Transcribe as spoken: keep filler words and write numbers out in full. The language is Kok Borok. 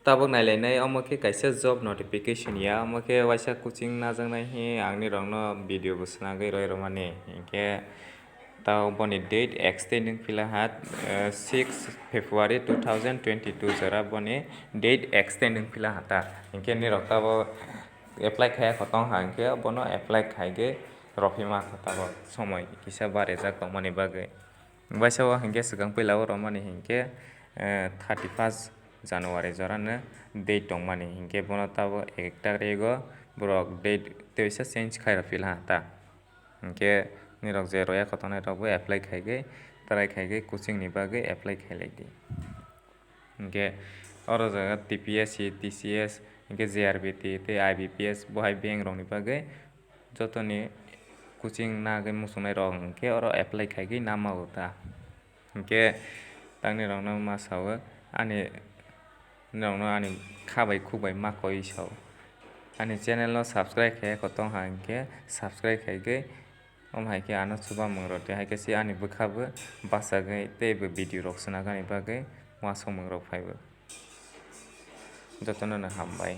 Tabuk nailainai, omo khe kaisa job notification ya, omo khe waisa coaching najaknai hi ang nirokno video bo swnagwi roi rwmani. Hinkhe tao boni date extend wng pila ha, eh, six February two thousand twenty-two jora boni date extend wng pila ha ta. Hinkhe nirok tabo apply khaya kho tong ha, hinkhe bono apply khaigwi rwphima kho tabo somoi kisa barejak tongmani bagwi. Waisa o hinkhe swkang puila o romani hinkhe, eh, thirty first January jorano date tongmani, hinkhe bono tabo ek tarikgo borok date teisa change khairok pila ta. Hinkhe nirok je roya khotongnai rokbo apply khaigwi, try khaigwi coaching ni bagwi apply khailai di. Hinkhe oro jaga T P S C, T C S, hinkhe J R B T tei I B P S bo hai bank rokni bagwi jotoni coaching nagwi muchungnai rok hinkhe oro apply khaigwi namago ta. Hinkhe tangni rokno ma sao ani, norokno ani kha bai khuk bai ma koi sao. Ani channel no subscribe khe kho tong ha hinkhe subscribe khaigwi omo hai khe ano chuba mung rok tei hai khe se ani bwkha bo bachagwi tei bo video rok swnagani bagwi uansukmung rok phaibo. Jotono no hambai.